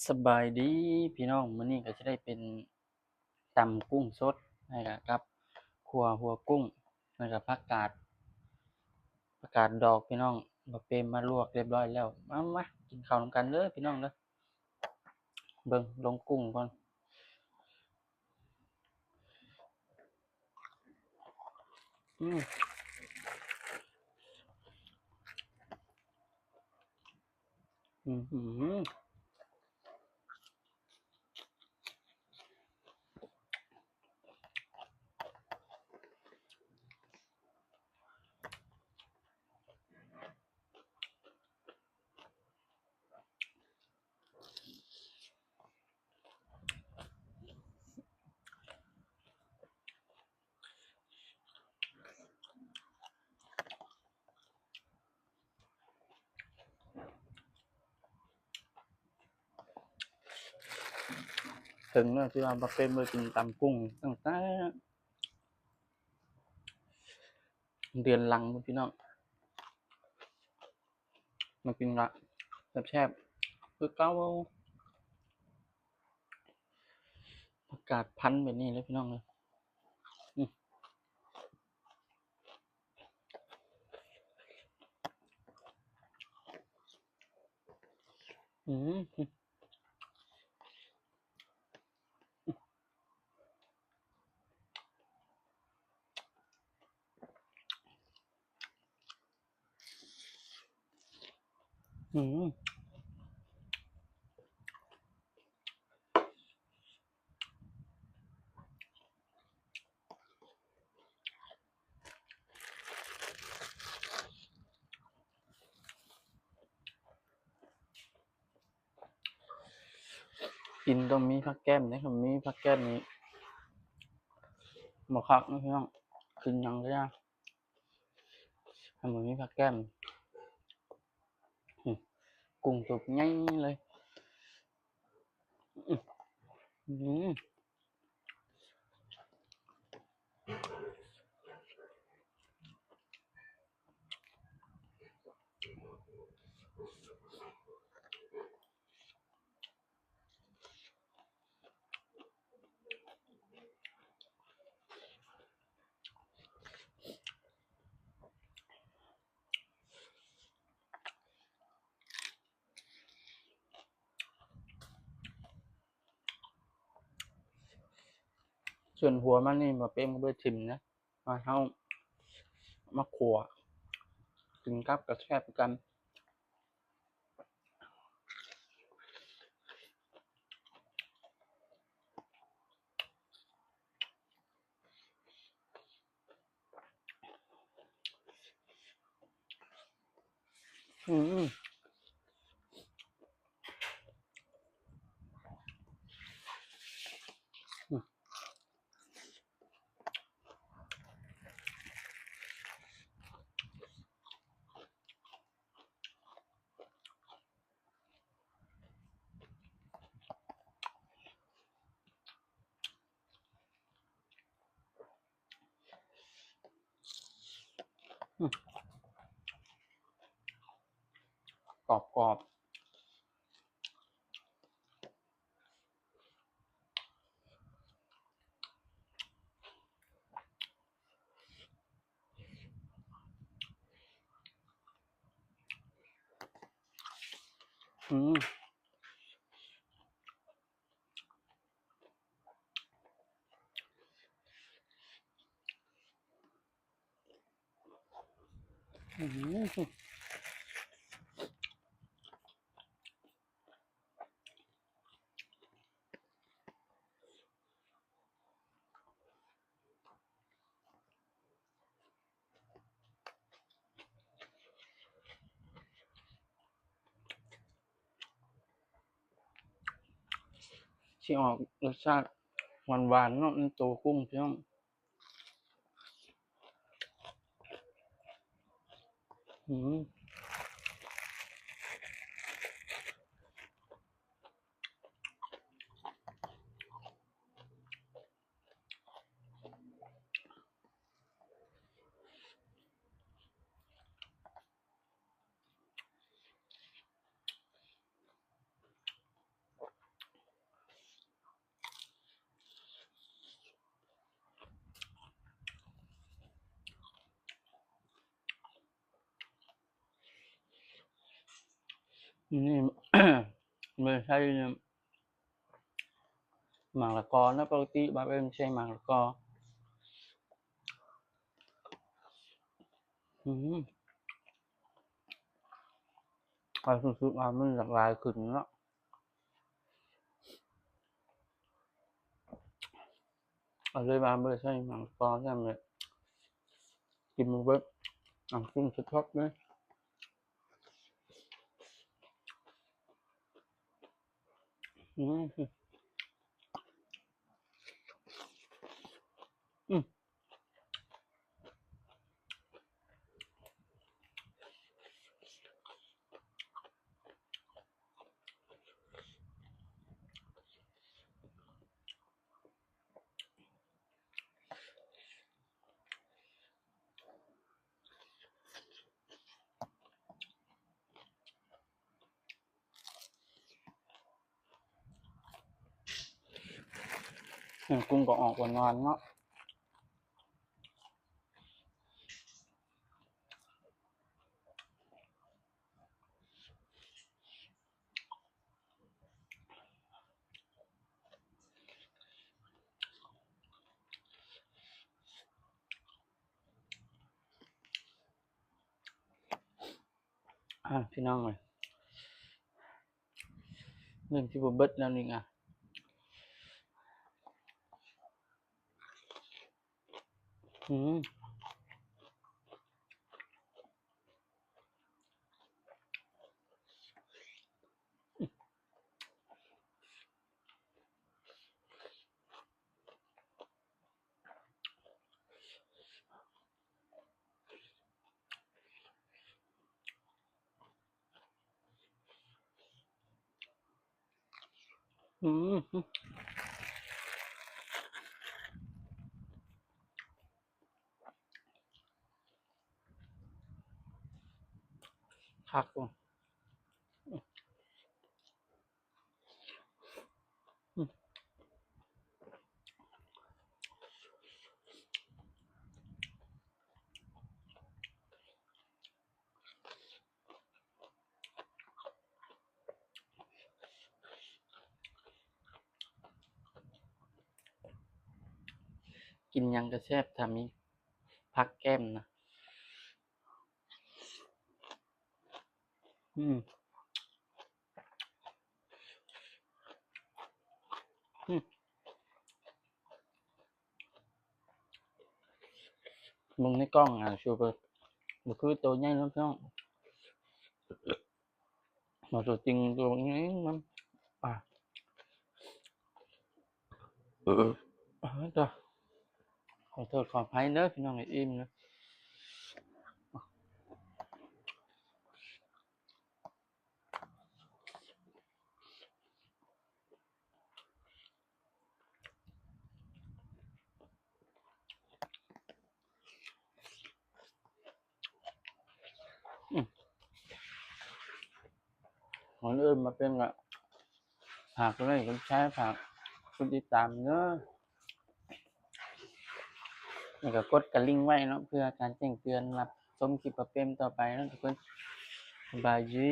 ສະບາຍດີພີ່ນ້ອງ, ມື້ນີ້ກໍຈະໄດ້ເປັນຕຳກຸ້ງສົດ ແລ້ວກໍກັບຂົ້ວຫົວກຸ້ງ ແລ້ວກໍຜັກກາດ ຜັກກາດດອກພີ່ນ້ອງ. ບ່າວເປມມາລວກຮຽບຮ້ອຍແລ້ວ. ມາ ມາກິນເຂົ້ານຳກັນເດີພີ່ນ້ອງເດີ. ເບິ່ງ ລົງກຸ້ງກ່ອນ. ອືມ ອືມ ເຖິງແລ້ວທີ່ວ່າບໍ່ເປັນ ບໍ່ໄດ້ກິນຕຳກຸ້ງຕັ້ງແຕ່ເດືອນຫຼັງພຸ້ນພີ່ນ້ອງ. ມາກິນລະແຊບໆ ຄືເກົ່າ. ຜັກກາດພັນແບບນີ້ເລີຍພີ່ນ້ອງເອີຍ. ອືມ ອືມ ອືມ ກິນຕ້ອງມີຜັກແກ້ມເດ້. ຄັນບໍ່ມີຜັກແກ້ມນີ້ບໍ່ຄັກເນາະພີ່ນ້ອງ, ກິນຫຍັງກໍຢ່າ ຄັນບໍ່ມີຜັກແກ້ມ. ອືມ ກຸ້ງຕົວໃຫຍ່ເລີຍ. ອືມ ອືມ. ສ່ວນຫົວມັນນີ້ບໍ່ເປັນ ບໍ່ໄດ້ຖິ້ມນະ, ເຮົາມາຂົ້ວກິນກັບກໍແຊບຄືກັນ. ອືມ ອືມ. ກອບໆ. ອືມ ອືມ. ຊິອອກລົດຊາດຫວານໆເນາະ ໃນໂຕກຸ້ງ ພີ່ນ້ອງ. ອືມ. ອ ນີ້ ບໍ່ໄດ້ໃສ່ໝາກລະກອເນາະ, ປົກກະຕິບ່າວເປັນໃສ່ໝາກລະກອ. ອືມ ການຮູ້ສຶກວ່າມັນຫຼາກຫຼາຍຂຶ້ນເນາະ. ເອົາເລີຍວ່າບໍ່ໄດ້ໃສ່ໝາກກອຊ້ຳເລີຍ, ກິນບໍ່ເບິດ ເອົາກິນສະທົບເລີຍ. ອືມ ອືມ. ອືມ ກຸ້ງກໍອອກຫວານໆເນາະ. ອ່າ ພີ່ນ້ອງເອີຍ ເລີ່ມຊິບໍ່ເບິດແລ້ວນີ້. ອືມ. ອືມ ຄັກ. ກິນຫຍັງກໍແຊບ ຖ້າມີຜັກແກ້ມນະ. ອືມ ອືມ. ເບິ່ງໃນກ້ອງ ອ່າ ຄືແບບ ບໍ່ຄືໂຕໃຫຍ່ເນາະພີ່ນ້ອງ, ມາຕົວຈິງໂຕໃຫຍ່ນຳ. ອ່າ ເອີ ເອີ ເອີ ຂໍໂທດຂໍອະໄພເດີພີ່ນ້ອງ ອີ່ມເດີ. ອືມ ກ່ອນອື່ນມາເປັນກໍ ຝາກກົດໄລກົດແຊ ຝາກກົດຕິດຕາມເດີ ແລ້ວກໍກົດກະລິ່ງໄວ້ເນາະ ເພື່ອການແຈ້ງເຕືອນ ຮັບຊົມຄລິບປ້າເປັມຕໍ່ໄປເນາະທຸກຄົນ. ສະບາຍດີ.